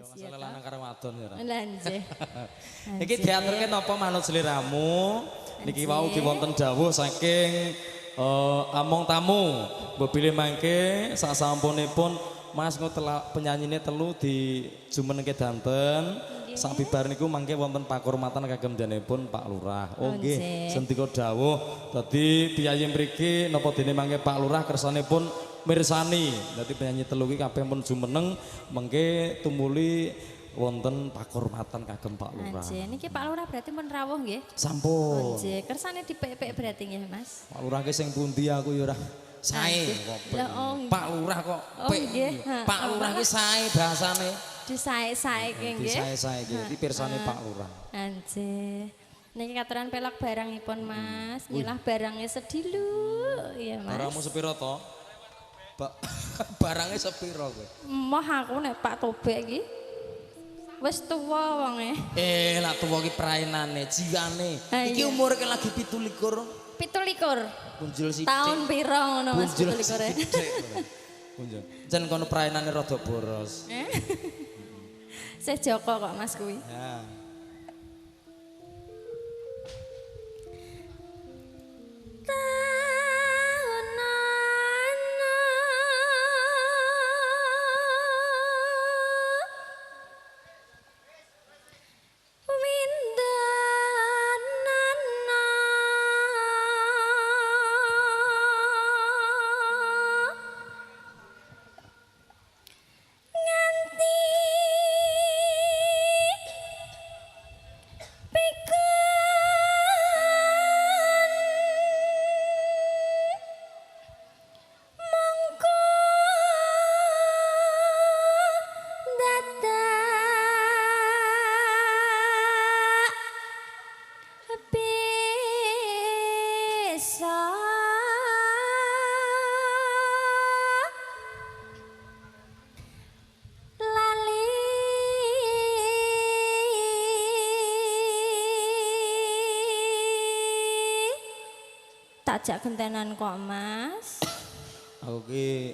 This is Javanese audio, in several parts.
Mas ya. Masalah lanang karo wadon ya ora. Lah nggih. Iki diaturke napa manut sliramu? Niki wau ki wonten dawuh saking among tamu. Mbok bilih mangke sasampunipun Mas engko penyanyine telu di jumenengke danten. Sabibar niku mangke wonten pakurmatan kagem danipun Pak Lurah. Oh nggih, sendika dawuh. Dadi piyayi mriki napa dene mangke Pak Lurah kersanipun mirsani. Dadi penyanyi telu ki kabeh pun jumeneng mengke tumuli wonten pakurmatan kagem Pak Lurah. Nggih, niki Pak Lurah berarti pun rawuh nggih? Sampun. Nggih, kersane dipek-pek berarti nggih Mas. Pak Lurah ki sing pundi aku ya ora sae kok. Pak Lurah kok pek. Pak Lurah ki sae bahasane. Disae-saeke nggih. Disae-saeke iki pirsane Pak Lurah. Nggih. Niki katuran pelok barangipun Mas, nyilah barange sedilu ya Mas. Barangmu sepiro to? Barange sepiro kowe? Moh aku nek Pak Tobek iki. Wis tuwa wonge. Lah tuwa ki praenane, jiwane. Iki umure ki lagi 17. 17. Punjul sithik. Tahun piro ngono Mas 17-e? Punjul. Jen kono praenane rada boros. Sih Joko kok Mas kuwi. Ya. Tajak gentenan kok Mas. Aku ki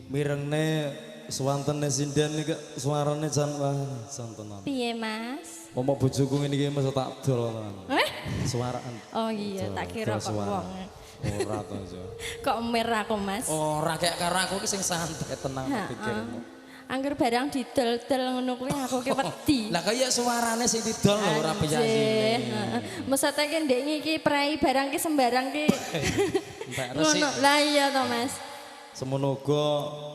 mirengne suwantene sinden iki suarane jan wah jan tenan. Piye Mas? Momok bojoku ngene iki mesti tak dol tenan. Eh? Suaraan. Oh iya, tak kira kok wong. Ora to, Jo. Kok mer aku Mas? Ora kayak karo aku ki sing santai tenang pikirmu. Angger barang didol-dol ngono kuwi aku ki wedi. Lah kaya suarane sing didol lho ora piyayine. Heeh. Mesate ki ndek iki prei barang ki sembarang ki. Entek resik. Ngono. Lah iya to Mas. Semono uga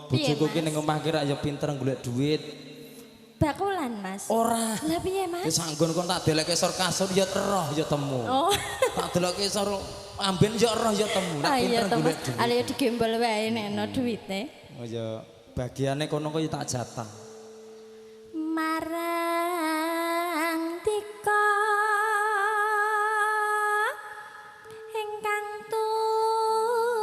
bojoku ki ning omah ki rak ya pinter golek duit. Bakulan Mas. Ora. Lah piye Mas? Wis anggon kon tak delekke sor kasur ya roh ya temu. Oh. Tak delokke sor amben ya roh ya temu. Nek pinter golek duit. Ale digembol wae nek ana duwite. Oh ya. Bagiane kono kok ya tak jatah. Marang tika ingkang tuhu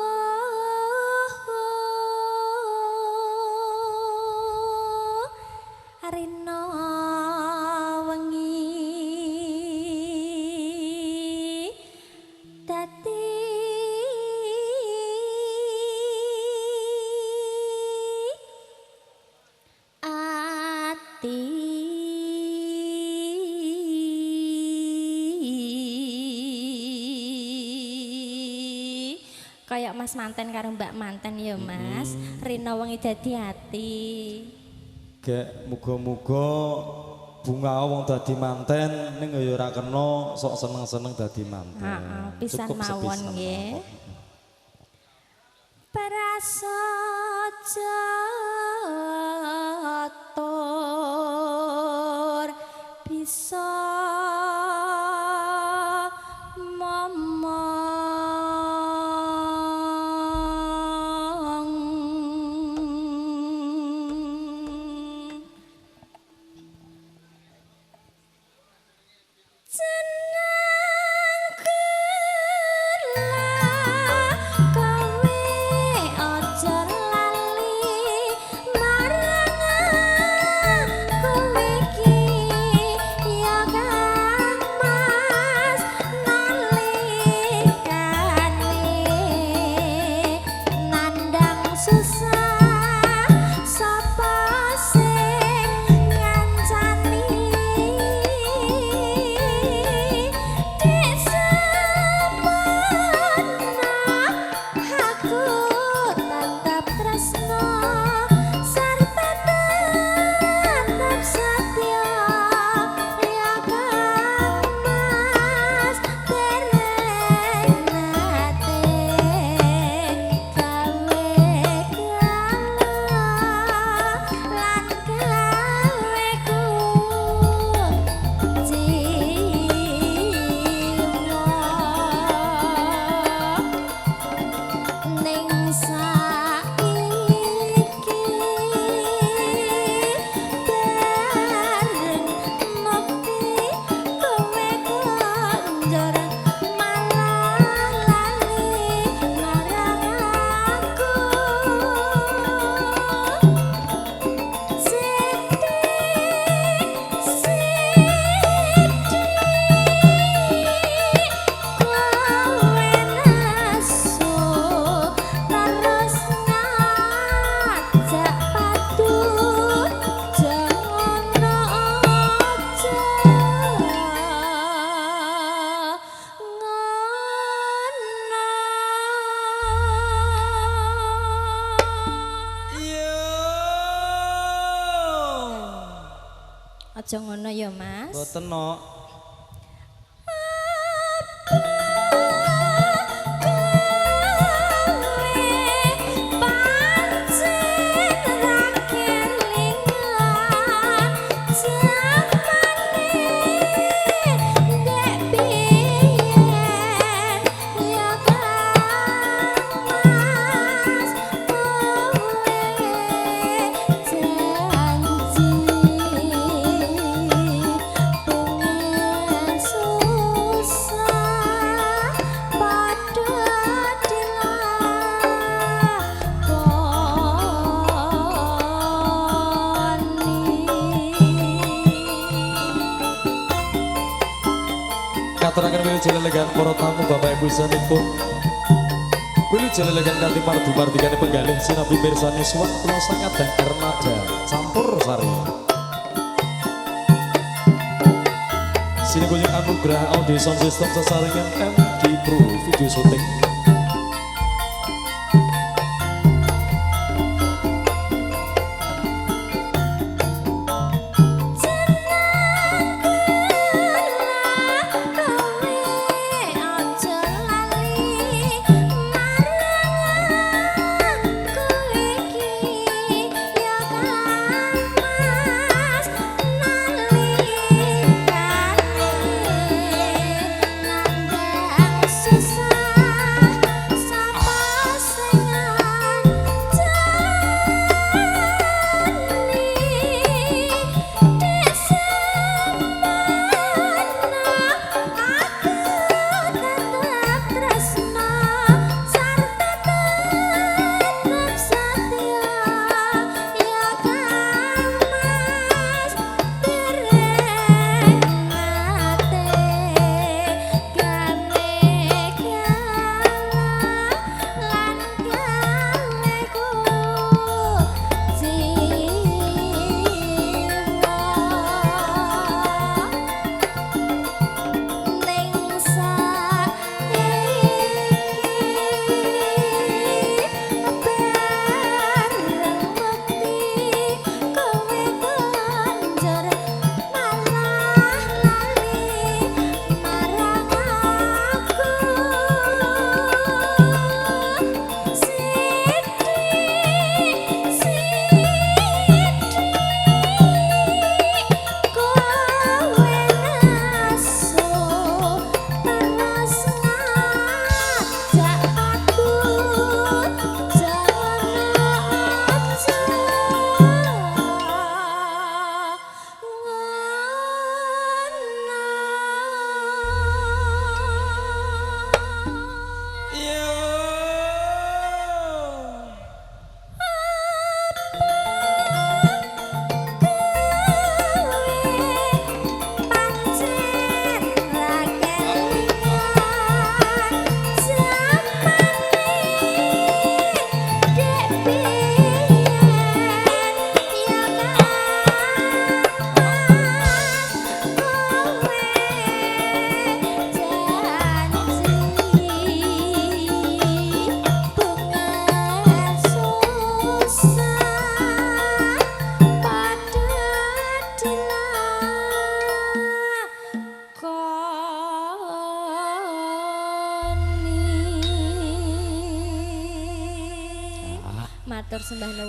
rina wengi dadi kayak Mas manten karo Mbak manten ya Mas. Rina wengi dadi ati. Gek muga-muga bunga wong dadi manten ning ya ora kena sok seneng-seneng dadi manten. Heeh, pisan mawon nggih. Prasaja tur bisa Aja ngono ya Mas. Mboten no. Katuraken wilujeng lelegan para tamu Bapak Ibu sanipun. Wilujeng lelegan kanthi mardu-mardikane penggalih sinambi mirsani suwan kula sakadang Ernada campur sari. Sini kunjung anugerah audio sound system sesarengan MD Pro video syuting.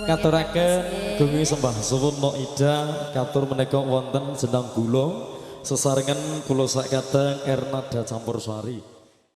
Katuraken gungi sembah suwun Nok Ida katur menika wonten jenang gula sesarengan kula sakadang Ernada campur sari.